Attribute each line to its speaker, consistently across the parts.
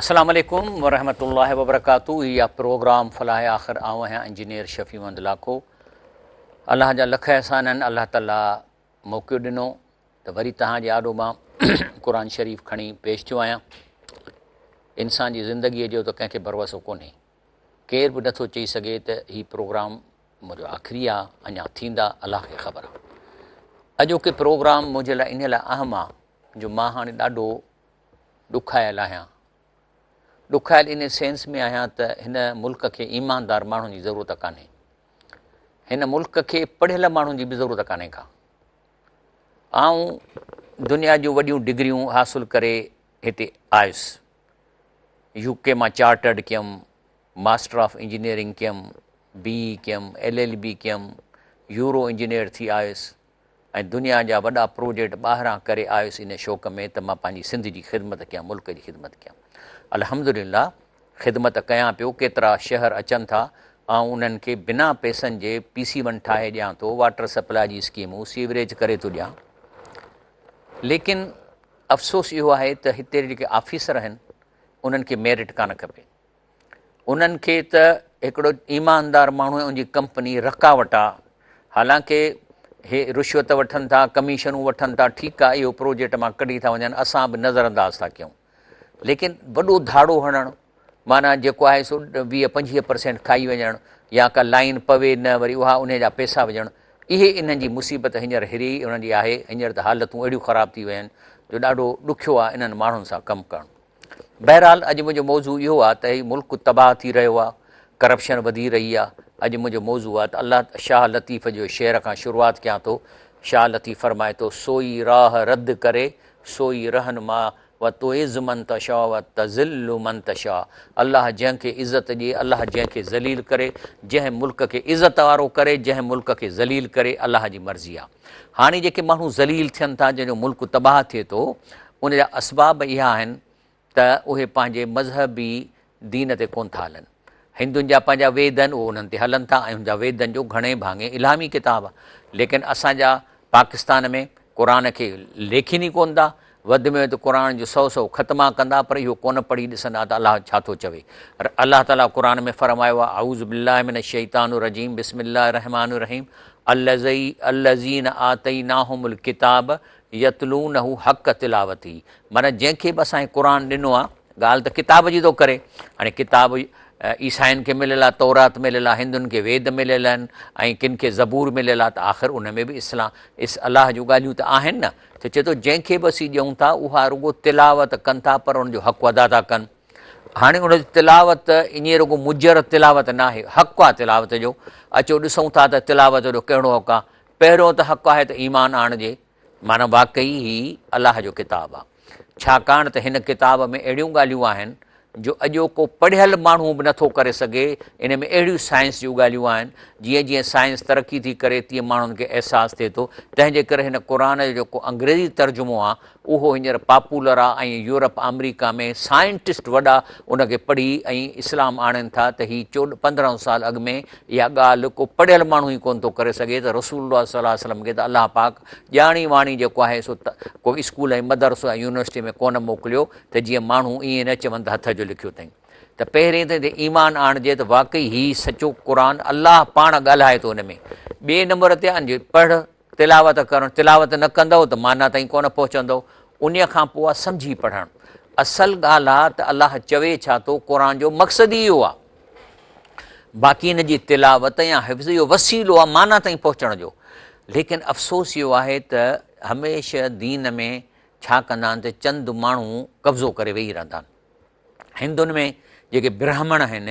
Speaker 1: السلام عليڪم ورحمة الله وبرڪاته هي آ پروگرام فلاح آخر آئون آهيان انجنيئر شفيع محمد لاکو الله جا لک احسان آهن الله تعالي موقعو ڏنو ته وري توهان جي آڏو مان قرآن شريف کڻي پيش ٿيو آهيان انسان جي زندگيء جو ته ڪنهن کي ڀروسو ڪونهي ڪير به نٿو چئي سگهي ته هي پروگرام منهنجو آخري آ اڃا ٿيندا الله کي خبر آ اڄوڪي پروگرام منهنجي لاء ان لاء اهم آ جو مان هاڻي ڏاڍو ڏکايل آهيان ڏکايل ان سينس ۾ آهيان ته هن ملڪ کي ايماندار ماڻهن جي ضرورت ڪانهي هن ملڪ کي پڙهيل ماڻهن جي به ضرورت ڪانهي ڪا آئون دنيا جون وڏيون ڊگريون حاصل ڪري هتي آيس يو ڪي مان چارٽرڊ ڪيم ماسٽر آف انجنيئرنگ ڪيم بي اي ڪيم ايل ايل بي ڪيم يورو انجنيئر ٿي آيس ۽ دنيا جا وڏا پروجيڪٽ ٻاهران ڪري آيس ان شوق ۾ ته مان پنهنجي سنڌ جي خدمت ڪيان ملڪ جي خدمت ڪيان الحمدلله خدمت ڪيان پيو ڪيترا شهر اچن ٿا آئون انهن کي بنا پئسن جي پي سي ون ٺاهي ڏيان ٿو واٽر سپلاء جي اسڪيمون سيوريج ڪري ٿو ڏيان ليڪن افسوس اهو آهي ته هتي جيڪي آفيسر آهن انهن کي ميرٽ ڪانه کپي انهن کي ته هڪڙو ايماندار ماڻهو ۽ ان جي ڪمپني رڪاوٽ آ حالانڪه هي رشوت وٺن ٿا ڪميشنون وٺن ٿا ٺيڪ آ اهو پروجيڪٽ مان ڪڍي ٿا وڃن اسان به نظر انداز ٿا ڪيون ليڪن وڏو ڌاڙو هڻڻ معنيٰ جيڪو آهي سو 20 25 پرسينٽ کائي وڃڻ يا ڪا لائن پوي نه وري اها انهي جا پئسا وجهڻ اهي انهن جي مصيبت هينئر هري انهن جي آهي هينئر ته حالتون اهڙيون خراب ٿي ويون آهن جو ڏاڍو ڏکيو آ انهن ماڻهن سان ڪم ڪرڻ بهرحال اڄ منهنجو موضوع اهو آهي ته هي ملڪ تباهه ٿي رهيو آهي، ڪرپشن وڌي رهي آهي، اڄ منهنجو موضوع آهي ته الله شاهه لطيف جو شعر کان شروعات ڪيان ٿو، شاهه لطيف فرمائي ٿو، سوئي راهه رد ڪري، سوئي رهنما و تعز من تشاء و تذل من تشاء الله جنهن کي عزت ڏئي، الله جنهن کي ذليل ڪري، جنهن ملڪ کي عزت وارو ڪري، جنهن ملڪ کي ذليل ڪري، الله جي مرضي آهي. هاڻي جيڪي ماڻهو ذليل ٿين ٿا، جنهن جو ملڪ تباهه ٿئي ٿو، ان جا اسباب اها آهن ته اهي پنهنجي مذهبي دين تي ڪونه ٿا هلن. هندن جا پنهنجا ويد آهن، اهي انهن تي هلن ٿا ۽ ان جا ويدن جو گهڻي ڀاڱي الهامي ڪتاب آهي. ليڪن اسان جا پاڪستان ۾ قرآن کي ليکين ئي ڪونه ٿا. وڌ ۾ وڌ قرآن جو سئو سئو ختما ڪندا پر اهو ڪونه پڙهي ڏسندا ته الله ڇا ٿو چوي. الله تعاليٰ قرآن ۾ فرمايو آهي، اعوذ بالله من الشيطان الرجيم بسم الله الرحمٰن الرحيم الذين آتيناهم الڪتاب يتلونه حق تلاوته معنيٰ جنهن کي به اسان قرآن ڏنو آهي ڳالهه ته ڪتاب جي ٿو ڪري هاڻي ڪتاب عيسائين کي مليل آهي تورات مليل آهي هندن کي ويد مليل آهن ۽ ڪن کي زبور مليل آهي ته آخر ان ۾ به اسلام اس الله جون ڳالهيون ته آهن نه ته چئي ٿو جنهن کي به اسين ڏيون ٿا اها رڳو تلاوت ڪن ٿا پر ان جو حق ادا ٿا ڪن هاڻي ان جي تلاوت ائين رڳو مجرد تلاوت نه آهي حق آهي تلاوت جو اچو ڏسون ٿا ته تلاوت جو ڪهڙو حق آهي پهريون ته حق آهي ته ايمان آڻجي، معنيٰ واقعي هي الله جو ڪتاب آهي، ڇاڪاڻ ته هن ڪتاب ۾ اهڙيون ڳالهيون آهن جو اڄوڪو پڙهيل ماڻهو به نٿو ڪري سگهي، ان ۾ اهڙيون سائنس جون ڳالهيون آهن، جيئن جيئن سائنس ترقي ٿي ڪري تيئن ماڻهن کي احساس ٿئي ٿو، تنهن جي ڪري هن قرآن جو جيڪو انگريزي ترجمو آهي اهو هينئر پاپولر آ ۽ يورپ آمريڪا ۾ سائنٽسٽ وڏا ان کي پڙهي ۽ اسلام آڻين ٿا ته هي چوڏ 15 سال اڳ ۾ اها ڳالهه ڪو پڙهيل ماڻهو ئي ڪونه ٿو ڪري سگهي ته رسول الله صلي الله عليه وسلم کي ته الله پاڪ ڄاڻي واڻي جيڪو آهي سو ڪو اسڪول ۽ مدرسو ۽ يونيورسٽي ۾ ڪونه موڪليو ته جيئن ماڻهو ائين نه چون ته هٿ جو لکيو اٿئين ته پهرين ته ايمان آڻجي ته واقعي هي سچو قرآن الله پاڻ ڳالهائي ٿو ان ۾ ٻئي نمبر تي ان جي پڙهه تلاوت ڪرڻ، تلاوت نه ڪندؤ ته معنيٰ تائين ڪونه پهچندؤ، انهيء کان پوء آ سمجهي پڙهڻ. اصل ڳالهه آ ته الله چوي ڇا ٿو، قرآن جو مقصد ئي اهو آ. باقي ان جي تلاوت يا حفظ اهو وسيلو آ معنيٰ تائين پهچڻ جو. ليڪن افسوس اهو آهي ته هميشه دين ۾ ڇا ڪندا آهن ته چند ماڻهو قبضو ڪري ويهي رهندا آهن. هندن ۾ جيڪي برهمڻ آهن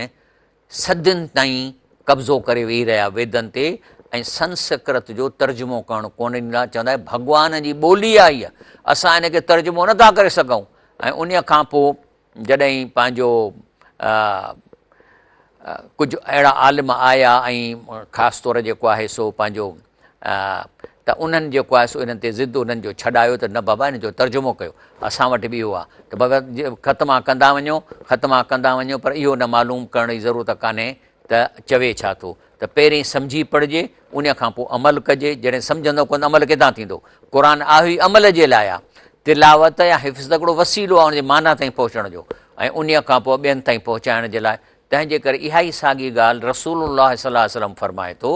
Speaker 1: صدين تائين قبضو ڪري ويهي رهيا ويدن تي ۽ سنسڪرت جو ترجمو ڪرڻ ڪونه ڏيندا چوندا آهي ڀڳوان جي ٻولي آهي هيء اسان ان کي ترجمو نٿا ڪري سگهون ۽ ان کان پوء جڏهن پنهنجو ڪجهه اهڙا عالم آيا ۽ خاص طور جيڪو آهي سو پنهنجو ته انهن جيڪو آهي سو انهن تي ضد انهن جو ڇڏايو ته نه بابا ان جو ترجمو ڪيو اسان وٽ به اهو آهي ته بابا ختما ڪندا وڃو ختما ڪندا وڃو پر اهو نه معلوم ڪرڻ جي ضرورت ڪانهي ته چوي ڇا ٿو ته پهرين سمجهي پڙهجي ان کان پوء عمل ڪجي جڏهن سمجهندو ڪونه عمل ڪٿان ٿيندو قرآن آهي ئي عمل جي لاء آهي تلاوت يا حفظ ته هڪڙو وسيلو آهي ان جي معنيٰ تائين پهچڻ جو. ۽ انهيء کان پوء ٻين تائين پهچائڻ جي لاء، تنهن جي ڪري اها ئي ساڳي ڳالهه رسول الله صلي الله عليه وسلم فرمائي ٿو،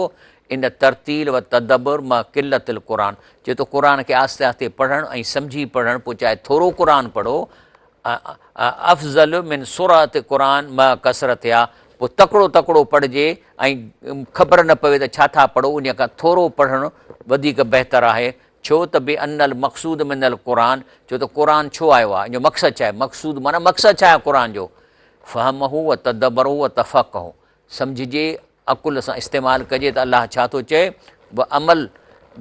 Speaker 1: ان ترتيل و تدبر مع قلة القرآن، چئي ٿو قرآن کي آهستي آهستي پڙهڻ ۽ سمجهي پڙهڻ پوء چاهي ٿورو قرآن پڙهو، افضل من سرعة قرآن مع ڪثرتها، پوء تڪڙو تڪڙو پڙهجي ۽ خبر نه پوي ته ڇا ٿا پڙهو، انهيء کان ٿورو پڙهڻ وڌيڪ بهتر آهي. ڇو ته بان المقصود من القرآن، ڇو ته قرآن ڇو آيو آهي، ان جو مقصد ڇا آهي، مقصود معنيٰ مقصد ڇا آهي قرآن جو، فهمه و تدبره و تفقهه، سمجهجي، عقل سان استعمال ڪجي ته الله ڇا ٿو چئي، و عمل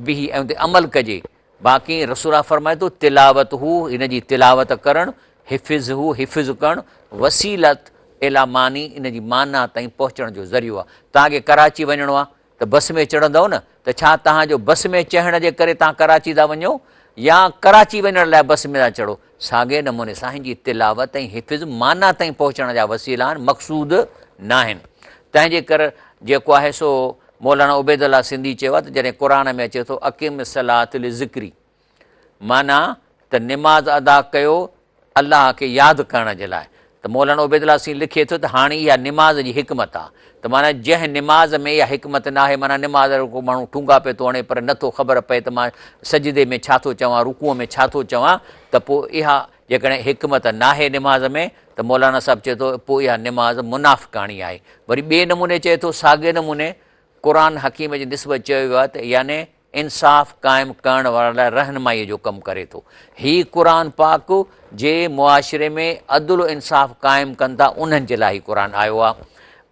Speaker 1: به ۽ ان تي عمل ڪجي، باقي رسول الله فرمائي ٿو تلاوته هن جي تلاوت ڪرڻ، حفظه حفظ ڪرڻ، وسيلت الي معني ان جي معنيٰ تائين پهچڻ جو ذريعو آهي، توهان کي ڪراچي وڃڻو آهي ته بس ۾ چڙهندؤ نه ته ڇا توهان جو بس ۾ چڙهڻ جي ڪري توهان ڪراچي ٿا وڃو يا ڪراچي وڃڻ لاء بس ۾ ٿا چڙهو؟ ساڳئي نموني سان هن جي تلاوت ۽ حفظ معنيٰ تائين پهچڻ جا وسيلا آهن، مقصود ناهن. تنهن جي ڪر جيڪو آهي سو مولانا عبيدالله سنڌي چيو آهي ته جڏهن قرآن ۾ اچي ٿو اقم الصلاة لذڪري معنيٰ ته نماز ادا ڪيو الله کي ياد ڪرڻ جي لاء ته مولانا عبيدالله سين لکي ٿو ته هاڻي اها نماز جي حڪمت آ ته معنيٰ جنهن نماز ۾ اها حڪمت ناهي معنيٰ نماز جو ڪو ماڻهو ٺونگا پيو ٿو هڻي پر نٿو خبر پئي ته مان سجدي ۾ ڇا ٿو چوان رڪوع ۾ ڇا ٿو چوان ته پوء اها جيڪڏهن حڪمت ناهي نماز ۾ ته مولانا صاحب چئي ٿو پوء اها نماز منافقاڻي آهي وري ٻئي نموني چئي ٿو ساڳئي نموني قرآن حڪيم جي نسبت چيو ويو آهي ته يعني انصاف قائم ڪرڻ وارن لاء رهنمائيء جو ڪم ڪري ٿو. هي قرآن پاڪ جي معاشري ۾ عدل و انصاف قائم ڪن ٿا انهن جي لاء هي قرآن آيو آهي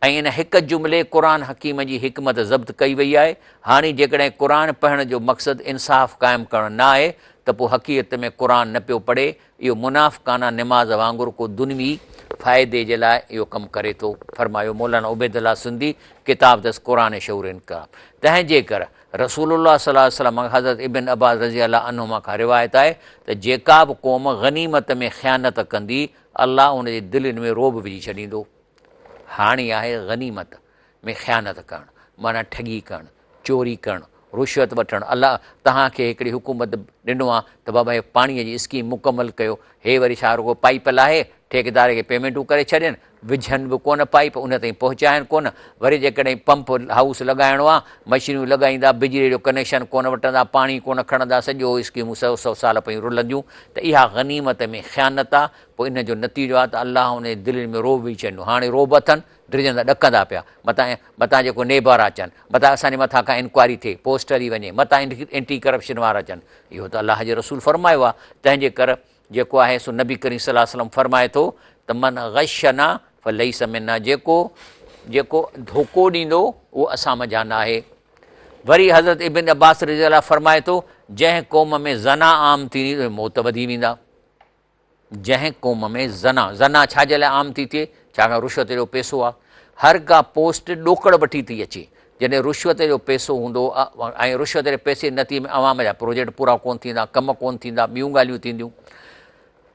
Speaker 1: ۽ ان هڪ جملي قرآن حڪيم جي حڪمت ضبط ڪئي وئي آهي. هاڻي جيڪڏهن قرآن پڙهڻ جو مقصد انصاف قائم ڪرڻ نه آهي ته پوء حقيقت ۾ قرآن نه پيو پڙهي، اهو منافقانه نماز وانگر ڪو دنوي فائدي جي لاء اهو ڪم ڪري ٿو. فرمايو مولانا عبيدالله سنڌي ڪتاب اٿس قرآن شعور انقلاب تنهن جي ڪر رسول الله صلي الله عليه وسلم حضرت ابن عباس رضي الله عنهما کان روايت آهي ته جيڪا به قوم غنيمت ۾ خيانت ڪندي الله ان جي دلين ۾ رعب وجهي ڇڏيندو. هاڻي آهي غنيمت ۾ خيانت ڪرڻ معنيٰ ٺڳي ڪرڻ، چوري ڪرڻ، رشوت وٺڻ، الله توهان کي هڪڙي حڪومت ڏنو آهي ته بابا هي پاڻي جي اسڪيم مڪمل ڪيو، هي وري ڇا رڳو پائيپ لاهي ٺيڪيدار کي پيمينٽون ڪري ڇڏين، وجهن به ڪونه پائيپ ان تائين پهچائن ڪونه، وري جيڪڏهن پمپ هائوس لڳائڻو آهي مشينون لڳائيندا، بجلي جو ڪنيڪشن ڪونه وٺندا، پاڻي ڪونه کڻندا، سڄو اسڪيمون سئو سئو سال پيون رلنديون ته اها غنيمت ۾ خيانت آهي، پوء ان جو نتيجو آهي ته الله ان جي دلين ۾ رعب وجهي ڇڏيندو، هاڻي رعب اٿن ڊڄندا ڏڪندا پيا، متان متان جيڪو نيب وارا اچن، متان اسان جي مٿان ڪا انڪوائري ٿئي، پوسٽ هلي وڃي، متان اينٽي ڪرپشن وارا اچن، اهو ته الله جي رسول فرمايو آهي، تنهن جي ڪر جيڪو آهي سو نبي ڪريم صلي الله عليه وسلم فرمائي ٿو ته من غشنا فليس منا جيڪو جيڪو ڌوڪو ڏيندو اهو اسان منجهان ناهي. وري حضرت ابن عباس رضي الله فرمائي ٿو جنهن قوم ۾ زنا عام ٿيندي اهي موت وڌي ويندا. جنهن قوم ۾ زنا، زنا ڇا جي لاء عام ٿي ٿئي؟ ڇاڪاڻ رشوت جو پيسو آهي. هر ڪا پوسٽ ڏوڪڙ وٺي ٿي اچي. جڏهن رشوت جو پيسو هوندو ۽ رشوت جي پئسي جي نتيجي ۾ عوام جا پروجيڪٽ پورا ڪونه ٿيندا، ڪم ڪونه ٿيندا، ٻيون ڳالهيون ٿينديون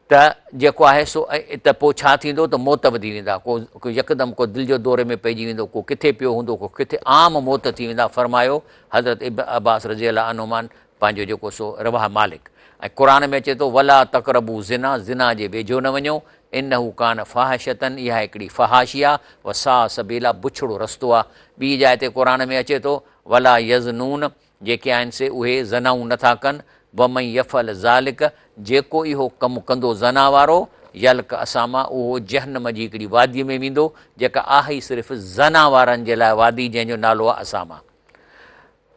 Speaker 1: ته جيڪو آهي سو ته پوء ڇا ٿيندو ته موت وڌي ويندا، ڪو يڪدم ڪو دل جو دوري ۾ پئجي ويندو، ڪو ڪٿي پيو هوندو، ڪو ڪٿي عام موت ٿي ويندا. فرمايو حضرت ابن عباس رضي الله عنهما پنهنجو جيڪو سو رواه مالڪ ۽ قرآن ۾ اچي ٿو ولا تقربو زنا زنا جي ويجهو نه وڃو انه ڪان فاحشة اها هڪڙي فحاشي آ وساء سبيلا بڇڙو رستو آ ٻي جاء تي قرآن ۾ اچي ٿو ولا يزنون جيڪي آهن سي اهي زنائون نٿا ڪن ومن يفعل ذلڪ جيڪو اهو ڪم ڪندو زنا وارو يلق اثاما اهو جهنم جي هڪڙي وادي ۾ ويندو جيڪا آهي ئي صرف زنا وارن جي لاء وادي جنهن جو نالو آ اثاما.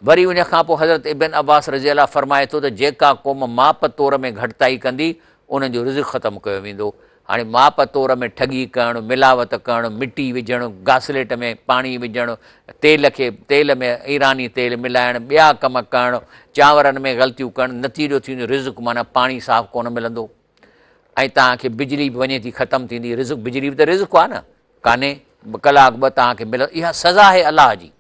Speaker 1: وري ان کان پوء حضرت ابن عباس رضي الله فرمائي ٿو ته جيڪا قوم ماپ تور ۾ گهٽتائي ڪندي انهن جو رزق ختم ڪيو ويندو. هاڻي ماپ تور ۾ ٺڳي ڪرڻ، ملاوت ڪرڻ، مٽي وجهڻ، گاسليٽ ۾ پاڻي وجهڻ، تيل کي تيل ۾ ايراني تيل ملائڻ، ٻيا ڪم ڪرڻ، چانورن ۾ غلطيون ڪرڻ، نتيجو ٿيندو رزق معنيٰ پاڻي صاف ڪونه ملندو ۽ توهان کي بجلي به وڃي ٿي ختم ٿيندي، رزق بجلي به ته رزق آهي نه، ڪانهي ڪلاڪ ٻه توهان کي ملندو، اها سزا آهي الله جي.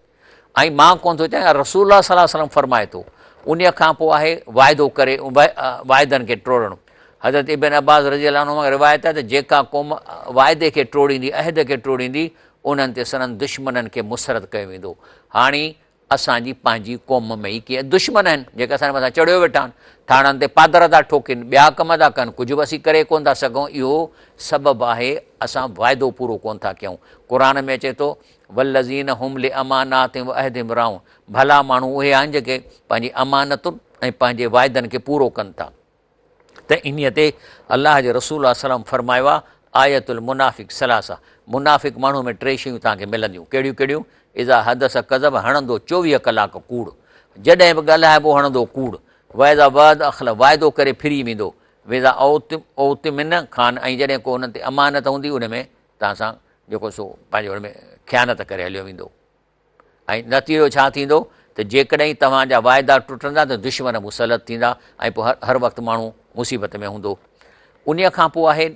Speaker 1: ۽ مان ڪونه ٿو چاهيان رسول الله صلي الله عليه وسلم فرمائي ٿو انهيء کان پوء آهي واعدو ڪري واعدن کي ٽوڙڻ حضرت ابن عباس رضي الله عنه روايت آهي ته جيڪا قوم واعدي کي ٽوڙيندي عهد کي ٽوڙيندي انهن تي سندن دشمنن کي مسرت ڪيو ويندو هاڻي اسان جي پنهنجي قوم ۾ ئي ڪي دشمن آهن، جيڪي اسان جي مٿان چڙهيو ويٺا آهن، ٿاڻن تي پادر ٿا ٺوڪين، ٻيا ڪم ٿا ڪن، ڪجهه به اسين ڪري ڪونه ٿا سگهون، اهو سبب آهي اسان واعدو پورو ڪونه ٿا ڪيون. قرآن ۾ اچي ٿو، والذين هم لاماناتهم وعهدهم راعون، ڀلا ماڻهو اهي آهن جيڪي پنهنجي امانتن ۽ پنهنجي واعدن کي پورو ڪن ٿا. ته انهيء تي الله جي رسول صلي الله عليه وسلم فرمايو آهي، آية المنافق ثلاثة، منافق ماڻهوء ۾ ٽي شيون توهان کي ملنديون، ڪهڙيون ڪهڙيون؟ اذا حدث ڪذب، هڻندو 24 ڪلاڪ ڪوڙ، جڏهن به ڳالهائبو هڻندو ڪوڙ، واذا وعد اخلف، واعدو ڪري ڦري ويندو، واذا اؤتمن خان، ۽ جڏهن ڪو انهن تي امانت هوندي ان ۾ توهان سان جيڪو سو پنهنجو ان ۾ خيانت ڪري هليو ويندو. ۽ نتيجو ڇا ٿيندو ته جيڪڏهن توهان جا واعدا ٽٽندا ته دشمن مسلط ٿيندا ۽ پوء هر وقت ماڻهو مصيبت ۾ هوندو. انهيء کان پوء آهي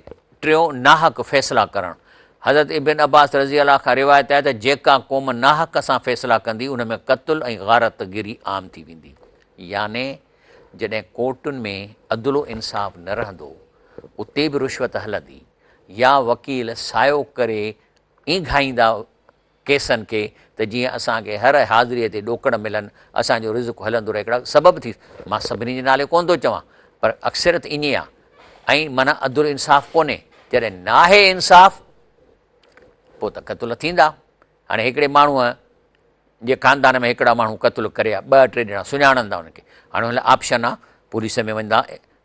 Speaker 1: ٽيون ناحق فيصلا ڪرڻ. حضرت ابن عباس رضي الله کان روايت آهي ته جيڪا قوم ناحق سان فيصلا ڪندي ان ۾ قتل ۽ غارت گري عام ٿي ويندي. يعني جڏهن ڪورٽن ۾ عدل و انصاف نه رهندو اتي به رشوت هلندي يا وڪيل سايو ڪري اينگهائيندا ڪيسن کي ته جيئن اسان کي هر حاضريء تي ڏوڪڙ ملن، اسان جو رزق هلندو رهي. هڪڙا سبب ٿي، مان سڀني جي نالي ڪونه ٿو چوان، پر اڪثريت ائين آ ۽ معنيٰ عدل انصاف ڪونهي. جڏهن ناهي انصاف پوء ته قتل ٿيندا. هاڻي هڪڙي ماڻهوء جي خاندان ۾ هڪڙا ماڻهو قتل ڪري آ، ٻه ٽي ڄڻا سڃاڻن ٿا انهن کي، هاڻي ان لاء آپشن آ، پوليس ۾ ويندا،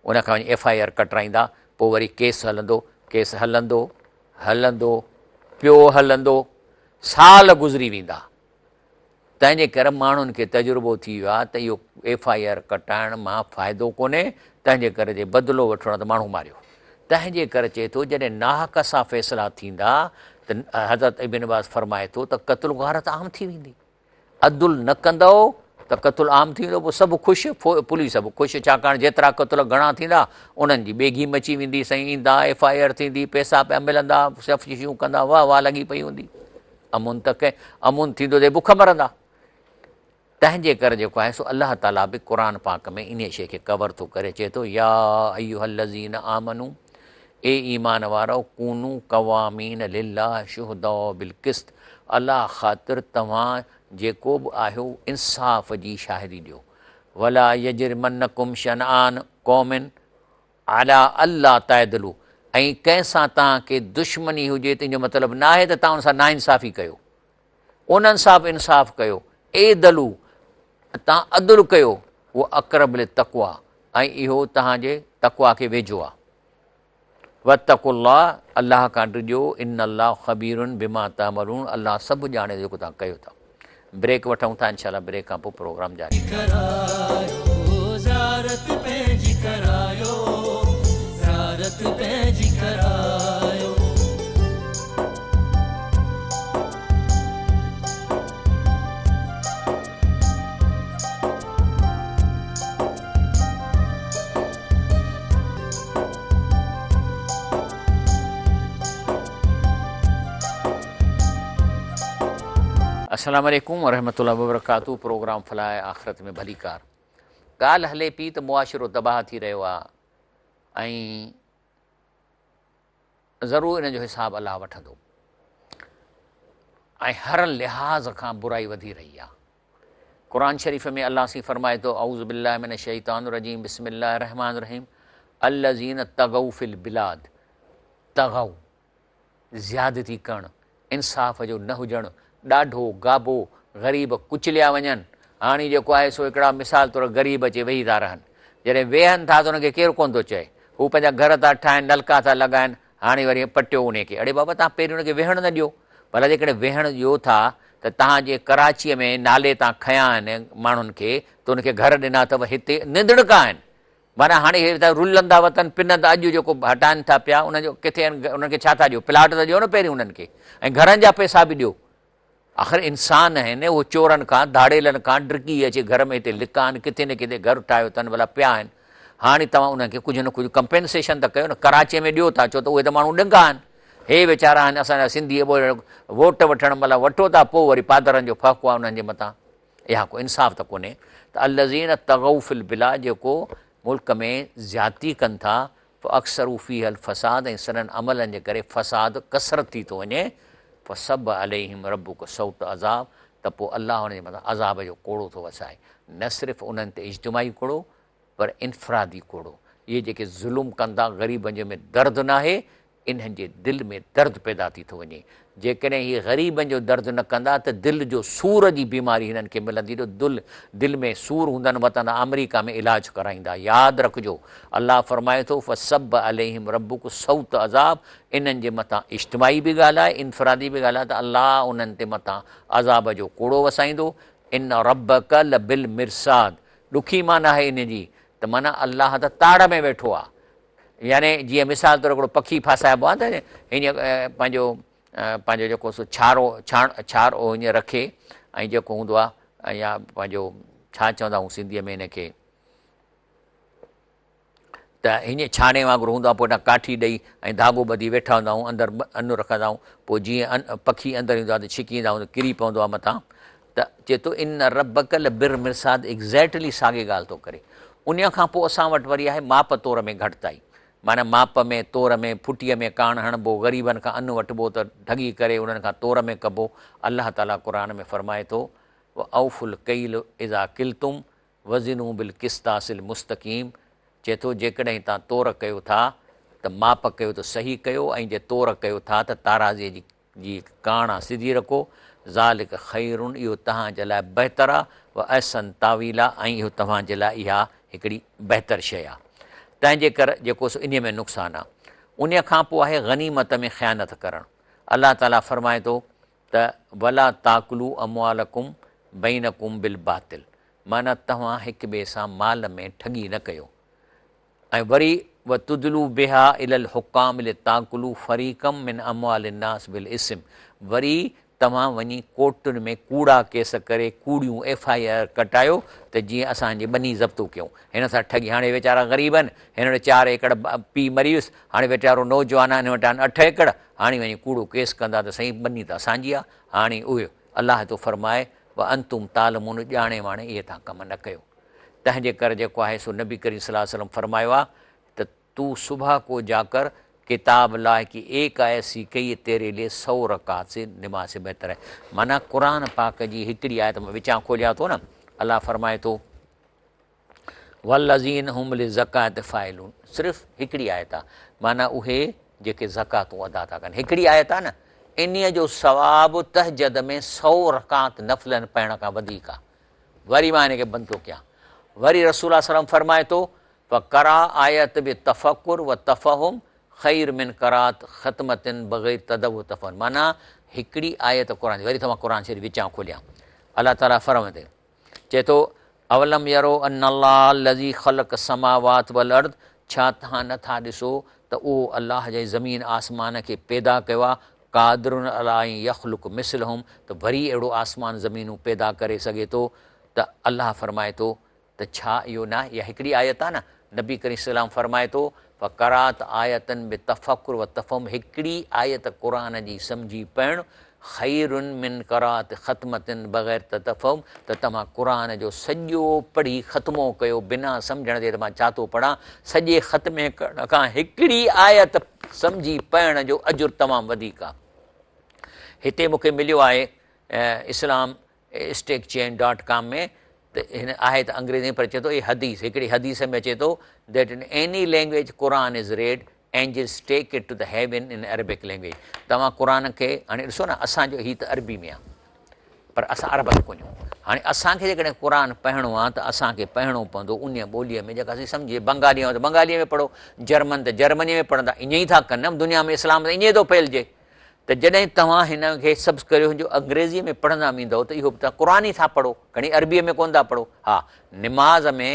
Speaker 1: ان کان وڃي ايف I R ڪٽرائيندا، پوء وري ڪيس هلندو، ڪيس هلندو، هلندو پيو هلندو سال گذري ويندا تنهن جي ڪري ماڻهن کي تجربو ٿي ويو آهي ته اهو ايف I R ڪٽائڻ مان فائدو ڪونهي تنهن جي ڪري جي بدلو وٺڻو آهي ته ماڻهو ماريو تنهن جي ڪري چئي ٿو جڏهن ناحق سان فيصلا ٿيندا ته حضرت ابن عباس فرمائي ٿو ته قتل غارت عام ٿي ويندي عدل نه ڪندؤ ته قتل عام ٿي ويندو پوء سڀ خوش پوليس به خوش ڇاڪاڻ جيترا قتل گهڻا ٿيندا انهن جي ٻيگهي مچي ويندي سائين ايندا ايف I R ٿيندي پئسا پيا ملندا سفارشون ڪندا واهه واهه لڳي پئي هوندي امن ته ڪنهن امن ٿيندو ته بک مرندا تنهن جي ڪري جيڪو آهي سو الله تعاليٰ به قرآن پاڪ ۾ انهيء شيء کي ڪور ٿو ڪري چئي ٿو يا ايها الذين آمنو اي ايمان وارؤ! ڪونوا قوامين لله شهداء بالقسط الله خاطر توهان جيڪو به آهيو انصاف جي شاهدي ڏيو. ولا يجرمنڪم شنآن قوم علي الا تعدلوا ۽ ڪنهن سان توهان کي دشمني هجي ته ان جو مطلب ناهي ته توهان ان سان ناانصافي ڪيو. انهن سان به انصاف ڪيو. اعدلوا توهان عدل ڪيو هو اقرب للتقويٰ ۽ اهو توهان جي تقويٰ کي ويجهو آهي. واتقوا الله الله کان ڊڄو ان الله خبير بما تعملون الله سڀ ڄاڻي ٿو جيڪو توهان ڪيو ٿا. بريڪ وٺون ٿا انشاء الله بريڪ کان پوء پروگرام جاري.
Speaker 2: ڪرايو زيارت پنهنجي ڪرايو زيارت پنهنجي ڪرايو.
Speaker 1: السلام عليڪم ورحمة الله وبرڪاته پروگرام فلاح آخرت ۾ ڀليڪار ڳالهه هلي پي ته معاشرو تباهه ٿي رهيو آهي ۽ ضرور ان جو حساب الله وٺندو ۽ هر لحاظ کان برائي وڌي رهي آهي قرآن شريف ۾ الله سين فرمائي ٿو، اعوذ بالله من الشيطان الرجيم بسم الله الرحمٰن الرحيم الذين طغوا في البلاد طغوا زيادتي ڪرڻ، انصاف جو نه هجڻ، ڏاڍو، گابو، غريب ڪچليا وڃن، هاڻي جيڪو آهي سو هڪڙا مثال طور غريب اچي ويهي ٿا رهن، جڏهن ويهن ٿا ته انهن کي ڪير ڪونه ٿو چئي، هو پنهنجا گهر ٿا ٺاهن، نلڪا ٿا لڳائن، هاڻي وري پٽيو انهي کي، اڙي بابا توهان پهرين ان کي ويهڻ نه ڏيو، ڀلا جيڪڏهن ويهڻ ڏيو ٿا ته توهان جي ڪراچيء ۾ نالي تان کنيا آهن ماڻهن کي ته ان کي گهر ڏنا اٿو هتي نندڙڪا آهن معنيٰ هاڻي هي ته رلندا وتن پنندا اڄ جيڪو هٽائن ٿا پيا ان جو ڪٿي آهن انهن کي ڇا ٿا ڏيو پلاٽ ته ڏيو نه پهرين انهن کي ۽ گهرن جا پئسا به ڏيو آخر انسان آهن اهو چورن کان ڌاڙيلن کان ڊڪي اچي گهر ۾ هتي لڪا آهن ڪٿي نه ڪٿي گهر ٺاهيو اٿن ڀلا پيا آهن هاڻي توهان انهن کي ڪجهه نه ڪجهه ڪمپينسيشن ته ڪيو نه ڪراچي ۾ ڏيو ٿا ڇو ته اهي ته ماڻهو ڏنگا آهن هي ويچارا آهن اسان جا سنڌي ووٽ وٺڻ مهل وٺو ٿا پوء وري پادرن جو ڦهڪو آهي انهن جي مٿان اها ڪو انصاف ته ڪونهي ته الذين طغوا في البلاد جيڪو ملڪ ۾ زيادتي ڪن ٿا فاڪثروا فيها الفساد ۽ سندن عملن جي ڪري فساد ڪثرت ٿي ٿو وڃي فصب عليهم ربک سوط عذاب ته پوء الله انهن جي مٿان عذاب جو ڪوڙو ٿو وسائي. نه صرف انهن تي اجتماعي ڪوڙو پر انفرادي ڪوڙو. اهي جيڪي ظلم ڪن ٿا غريبن جي ۾ درد ناهي انهن جي دل ۾ درد پيدا ٿي ٿو وڃي. جيڪڏهن هي غريبن جو درد نه ڪندا ته دل جو سور جي بيماري هنن کي ملندي جو دل دل ۾ سور هوندن وتندا آمريڪا ۾ علاج ڪرائيندا. ياد رکجو الله فرمائي ٿو فصب عليهم ربک سوط عذاب انهن جي مٿان اجتماعي به ڳالهه آهي انفرادي به ڳالهه آهي ته الله انهن تي مٿان عذاب جو ڪوڙو وسائيندو ان ربک لبالمرصاد ڏکي معنيٰ آهي ان جي ته معنيٰ الله ته تاڙ ۾ ويٺو آهي يعني جيئن مثال طور هڪڙو پکي ڦاسائبو آهي ته هيئن پنهنجو پنهنجو جيڪو سو ڇارو ڇاڻ ڇارو هيئن رکي ۽ جيڪو هوندو آهي يا پنهنجو ڇا چوندا آهيون سنڌيء ۾ هن کي ته هيئن ڇاڻي وانگر هوندو آهي پوء هيٺان ڪاٺي ڏئي ۽ ڌاڳو ٻڌي ويٺا هوندا آهيون اندر ان رکندا آهيون پوء جيئن پکي اندر ايندو آهي ته ڇڪي ايندا آهيون ته ڪري پوندو آهي مٿان ته چئي ٿو ان ربک لبالمرصاد ايگزيڪٽلي ساڳي ڳالهه ٿو ڪري. انهيء کان پوء اسان وٽ وري آهي ماپ تور ۾ گهٽتائي. معنيٰ ماپ ۾ تور ۾ ڦٽيء ۾ ڪاڻ هڻبو، غريبن کان ان وٺبو ته ڍڳي ڪري انهن کان تور ۾ ڪبو. الله تعاليٰ قرآن ۾ فرمائي ٿو، واوفوا الڪيل اذا ڪلتم وزنوا بالقسطاس المستقيم چئي ٿو جيڪڏهن توهان تور ڪيو ٿا ته ماپ ڪيو ته صحيح ڪيو ۽ جي تور ڪيو ٿا ته تارازيء جي جي ڪاڻ آ سڌي رکو، ذلک خير اهو توهان جي لاء بهتر آ، واحسن تاويلا ۽ اهو توهان جي لاء اها هڪڙي بهتر شيء آ. تنهن جي ڪر جيڪو سو انهيء ۾ نقصان آ. انهيء کان پوء آهي غنيمت ۾ خيانت ڪرڻ. الله تعاليٰ فرمائي ٿو ته ولا تاڪلوا اموالڪم بينڪم بالباطل معنيٰ توهان هڪ ٻئي سان مال ۾ ٺڳي نه ڪيو. ۽ وري وتدلوا بها الي الحڪام لتاڪلوا فريقا من اموال الناس بالاثم وري توهان وڃي ڪورٽن ۾ ڪوڙا ڪيس ڪري ڪوڙيون ايف I R ڪٽايو ته جيئن اسان جي ٻني ضبط ڪيون هن سان ٺڳي هاڻي ويچارا غريب آهن هن وٽ چار ايڪڙ پيء مري ويس هاڻي ويچارو نوجوان آهي هن وٽ آهن اٺ ايڪڙ هاڻي وڃي ڪوڙو ڪيس ڪندا ته سائين ٻني ته اسان جي آهي هاڻي اهي الله ٿو فرمائي وانتم تعلمون ڄاڻي واڻي اهي توهان ڪم نه ڪيو تنهن جي ڪر جيڪو آهي سو نبي ڪريم صلي الله عليه وسلم فرمايو آهي ته تو صبح ڪو جاڪر ڪتاب الله ڪي ايڪ آيت سيکهي تيري لئي سو رڪعت سي نماز سي بهتر هي معنيٰ قرآن پاڪ جي هڪڙي آيت مان وچان کوليان ٿو نه الله فرمائي ٿو والذين هم للزڪات فاعلون صرف هڪڙي آيت آهي معنيٰ اهي جيڪي زڪواتون ادا ٿا ڪن هڪڙي آيت آهي نه انهيء جو ثواب تهجد ۾ سو رڪعت نفلن پڙهڻ کان وڌيڪ آهي وري مان هن کي بند ٿو ڪيان. وري رسول الله صلعم فرمائي ٿو، فقراء آيت بتفڪر و تفهم خير من قرات ختمة بغير تدبر تفهم معنيٰ هڪڙي آيت قرآن جي وري ٿو مان قرآن شريف وچان کوليان الله تعالي فرمائي ٿو چئي ٿو اولم يرو ان الله الذي خلق السماوات والارض ڇا توهان نه ٿا ڏسو ته اهو الله جنهن زمين آسمان کي پيدا ڪيو آهي قادر علي ان يخلق مثلهم ته وري اهڙو آسمان زمينون پيدا ڪري سگهي ٿو ته الله فرمائي ٿو ته ڇا اهو ناهي اها هڪڙي آيت آهي نه نبي ڪريم صلي الله عليه وسلم فرمائي ٿو فقرات آية بتفڪر وتفهم هڪڙي آيت قرآن جي سمجهي پڙهڻ خير من قرات ختمة بغير تفهم ته توهان قرآن جو سڄو پڙهي ختمو ڪيو بنا سمجهڻ جي ته مان ڇا ٿو پڙهان سڄي ختمي ڪرڻ کان هڪڙي آيت سمجهي پڙهڻ جو اجر تمام وڌيڪ آهي. هتي مون کي مليو آهي اسلام اسٽيڪ چين ڊاٽ ڪام ۾ ته هن آهي ته انگريزي ۾ پر چئي ٿو هي حديث هڪڙي حديث ۾ اچي ٿو that in any language Quran is read angels take it to the heaven in Arabic language توهان قرآن کي هاڻي ڏسو نه اسان جو هي ته عربي ۾ آهي پر اسان عرب ته ڪونهيون هاڻي اسان کي جيڪڏهن قرآن پڙهڻو آهي ته اسان کي پڙهڻو پوندو ان ٻوليء ۾ جيڪا اسين سمجهي بنگالي آهيون ته بنگاليء ۾ پڙهو جرمن ته جرمنيء ۾ پڙهندا ائين ئي ٿا ڪن نه دنيا ۾ اسلام ته ائين ٿو ڦهلجي ته جڏهن توهان هن کي سبز ڪريو جو انگريزيء ۾ پڙهندا ويندؤ ته اهو به توهان قرآن ئي ٿا پڙهو کڻي عربيء ۾ ڪونه ٿا پڙهو ها نماز ۾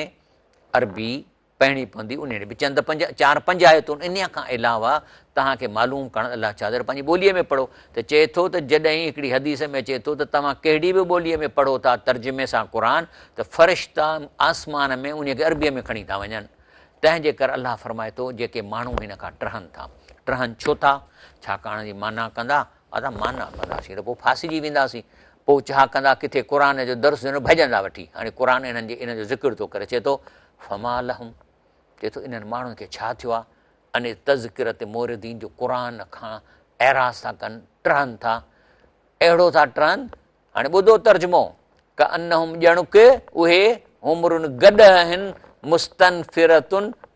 Speaker 1: عربي پڙهڻي پوندي انهيء ۾ به چند پنج چار پنج آيتون انهيء کان علاوه توهان کي معلوم ڪرڻ الله ڇا ٿو پنهنجي ٻوليء ۾ پڙهو ته چئي ٿو ته جڏهن هڪڙي حديث ۾ اچي ٿو ته توهان ڪهڙي به ٻوليء ۾ پڙهو ٿا ترجمي سان قرآن ته فرشتا آسمان ۾ انهيء کي عربيء ۾ کڻي ٿا وڃن تنهن جي ڪر الله فرمائي ٿو جيڪي ماڻهو هن کان ٽهن ٿا ٽهن ڇو ٿا ڇاڪاڻ جي معنيٰ ڪندا ادا معنيٰ ڪنداسين ته پوء ڦاسجي وينداسين پوء ڇا ڪندا ڪٿي قرآن جو درس ڏنو ڀڄندا وٺي هاڻي قرآن انهن جي ان جو ذڪر ٿو ڪري چئي ٿو فما لهم چئي ٿو انهن ماڻهن کي ڇا ٿيو آهي عن التذڪرة معرضين جو قرآن کان اعراض ٿا ڪن ٽهن ٿا اهڙو ٿا ٽهن هاڻي ٻڌو ترجمو، ڪأنهم ڄڻڪ اهي حمر گڏهه آهن، مستنفرة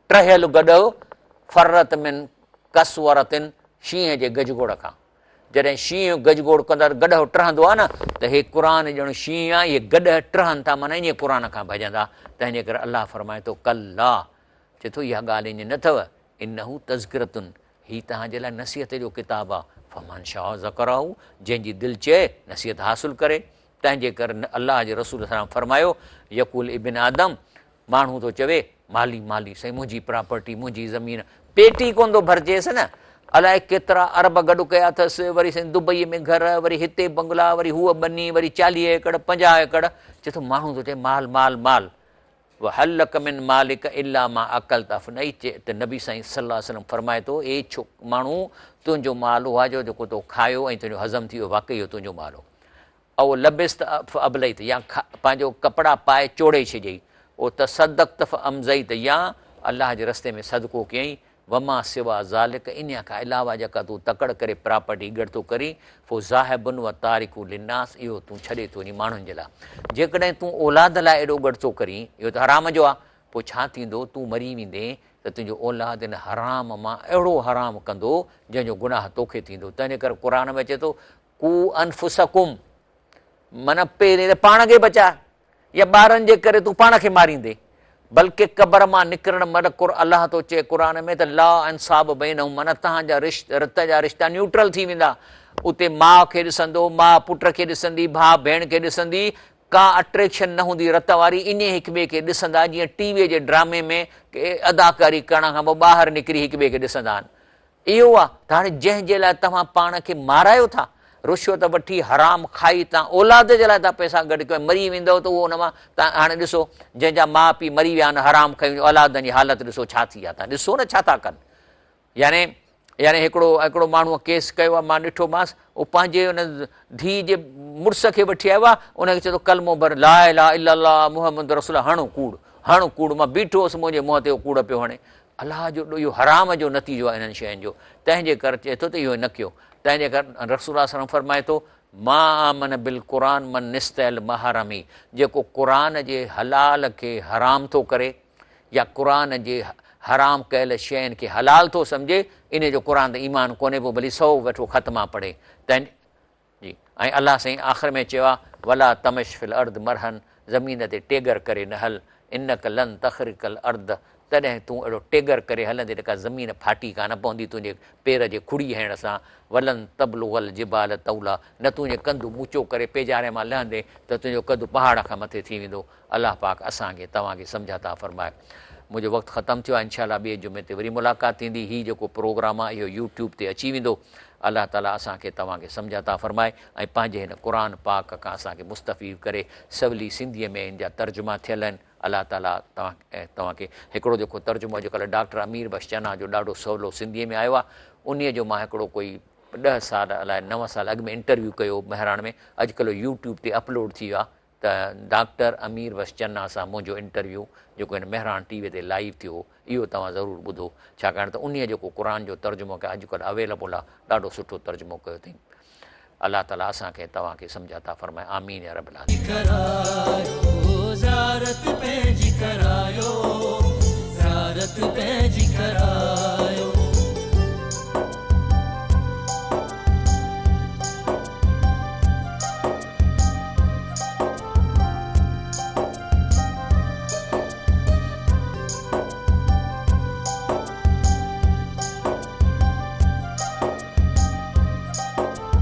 Speaker 1: ٽهيل گڏهه، فرت من قسورة شينهن جي گجگوڙ کان. جڏهن شينهن گجگوڙ ڪندو آهي ته گڏهه ٽهندو آهي نه ته هي قرآن ڄڻ شينهن آهي، اهي گڏهه ٽهن ٿا معنيٰ ائين قرآن کان ڀڄندا، تنهن جي ڪري الله فرمائي ٿو ڪلا چئي ٿو اها ڳالهه ائين نه اٿو، انه تذڪرة هي توهان جي لاء نصيحت جو ڪتاب آهي، فمن شاء ذڪره جنهن جي دل چئي نصيحت حاصل ڪري، تنهن جي ڪري الله جي رسول صلي الله عليه وسلم فرمايو، يقول ابن آدم ماڻهو ٿو چوي مالي مالي سائين منهنجي پراپرٽي منهنجي زمين پيٽ ئي ڪونه ٿو ڀرجيس نه الائي ڪيترا ارب گڏ ڪيا اٿس وري سائين دبئي ۾ گهر وري هتي بنگلا وري هوء ٻني وري 40 ايڪڙ 50 ايڪڙ چئي ٿو ماڻهو ٿو چئي مال مال مال وهل لک من مالک الا ما اڪلت افنيت ته نبي سائين صلي الله عليه وسلم فرمائي ٿو اي ڇو ماڻهو تنهنجو مال اهو آهي جو جيڪو تو کايو ۽ تنهنجو هضم ٿي ويو واقعي اهو تنهنجو مال هو او لبست فابليت يا پنهنجو ڪپڙا پائي چوڙي ڇڏيئي او تصدقت فامضيت يا الله جي رستي ۾ صدقو ڪيئي وما سوا ذلک انهيء کان علاوه جيڪا تون تڪڙ ڪري پراپرٽي گڏ ٿو ڪرين فهو ذاهب و تارڪ للناس اهو تون ڇڏي ٿو وڃين ماڻهن جي لاء جيڪڏهن تون اولاد لاء ايڏو گڏ ٿو ڪرين اهو ته حرام جو آهي پوء ڇا ٿيندو تون مري ويندين ته تنهنجو اولاد ان حرام مان اهڙو حرام ڪندو جنهن جو گناهه توکي ٿيندو تنهنجي ڪري قرآن ۾ اچي ٿو قو انفسکم معنيٰ پهرين ته پاڻ کي بچاء يا ٻارن جي ڪري تون پاڻ کي ماريندين بلڪه قبر مان نڪرڻ مهل الله ٿو چئي قرآن ۾ ته لا انصاب بينهم معنيٰ توهان جا رت جا رشتا نيوٽرل ٿي ويندا اتي ماء کي ڏسندو ماء پٽ کي ڏسندي ڀاء ڀيڻ کي ڏسندي ڪا اٽريڪشن نه هوندي رت واري ائين هڪ ٻئي کي ڏسندا جيئن ٽي وي جي ڊرامي ۾ اداڪاري ڪرڻ کان پوء ٻاهر نڪري هڪ ٻئي کي ڏسندا آهن اهو آ ته هاڻي جنهن جي لاء توهان پاڻ کي مارايو ٿا، رشوت وٺي حرام کائي توهان اولاد جي لاء ٿا پئسا گڏ ڪيو ۽ مري ويندؤ ته اهو ان مان توهان هاڻي ڏسو جنهن جا ماء پيء مري ويا آهن حرام کائي اولادن جي حالت ڏسو ڇا ٿي آ توهان ڏسو نه ڇا ٿا ڪن يعني يعني هڪڙو هڪڙو ماڻهو ڪيس ڪيو آ مان ڏٺو مانس اهو پنهنجي ان ڌيء جي مڙس کي وٺي آيو آ ان کي چئي ٿو ڪلمو ڀر لا اله الا الله محمد رسول الله هڻ ڪوڙ هڻ ڪوڙ مان بيٺو هوس منهنجي منهن تي اهو ڪوڙ پيو هڻي الله جو اهو حرام جو نتيجو آهي انهن شين جو، تنهن جي ڪر چئي ٿو ته اهو نه ڪيو، تنهن جي ڪر رسول الله صلي الله عليه وسلم فرمائي ٿو، ما آمن بالقرآن من استحل محارمه جيڪو قرآن جي حلال کي حرام ٿو ڪري يا قرآن جي حرام ڪيل شين کي حلال ٿو سمجهي انهي جو قرآن تي ايمان ڪونهي پوء ڀلي سو ويٺو ختما پڙهي تنهن جي ۽ الله سائين آخر ۾ چيو آهي ولا تمش في الارض مرحا زمين تي ٽيڳر ڪري نه هل انک لن تخرق الارض تڏهن تون اهڙو ٽيڳر ڪري هلندين ته ڪا زمين ڦاٽي ڪانه پوندي تنهنجي پير جي کڙي هڻڻ سان ولن تبلغ الجبال طولا نه تنهنجي ڪنڌ اوچو ڪري پيجاري مان لهندين ته تنهنجو قد پهاڙ کان مٿي ٿي ويندو الله پاڪ اسان کي توهان کي سمجهه عطا فرمائي. منهنجو وقت ختم ٿيو آهي انشاء الله ٻئي جمعي تي وري ملاقات ٿيندي هي جيڪو پروگرام آهي اهو يوٽيوب تي اچي ويندو الله تعالي اسان کي توهان کي سمجهه عطا فرمائي ۽ پنهنجي هن قرآن پاڪ کان اسان کي مستفيض ڪري سولي سنڌي ۾ ان جا ترجما ٿيل آهن الله تعالي توهان کي هڪڙو جيڪو ترجمو اڄڪلهه ڊاڪٽر امير بخش چنا جو ڏاڍو سولو سنڌي ۾ آيو آهي انهي جو مان هڪڙو ڪوئي 10 سال الائي 9 سال اڳ ۾ انٽرويو ڪيو مهراڻ ۾ اڄڪلهه يوٽيوب تي اپلوڊ ٿي ويو آهي ته ڊاڪٽر امير بخش چنا سان منهنجو انٽرويو جيڪو هن مهراڻ ٽي وي تي لائيو ٿيو هو اهو توهان ضرور ٻڌو ڇاڪاڻ ته انهيء جيڪو قرآن جو ترجمو ڪيو اڄڪلهه اويلبل آهي ڏاڍو سٺو ترجمو ڪيو اٿئين الله تعالي اسان کي توهان کي سمجهه عطا فرمائي آمين يا رب العالمين.
Speaker 2: ڪرايو زيارت پنهنجي ڪرايو زيارت.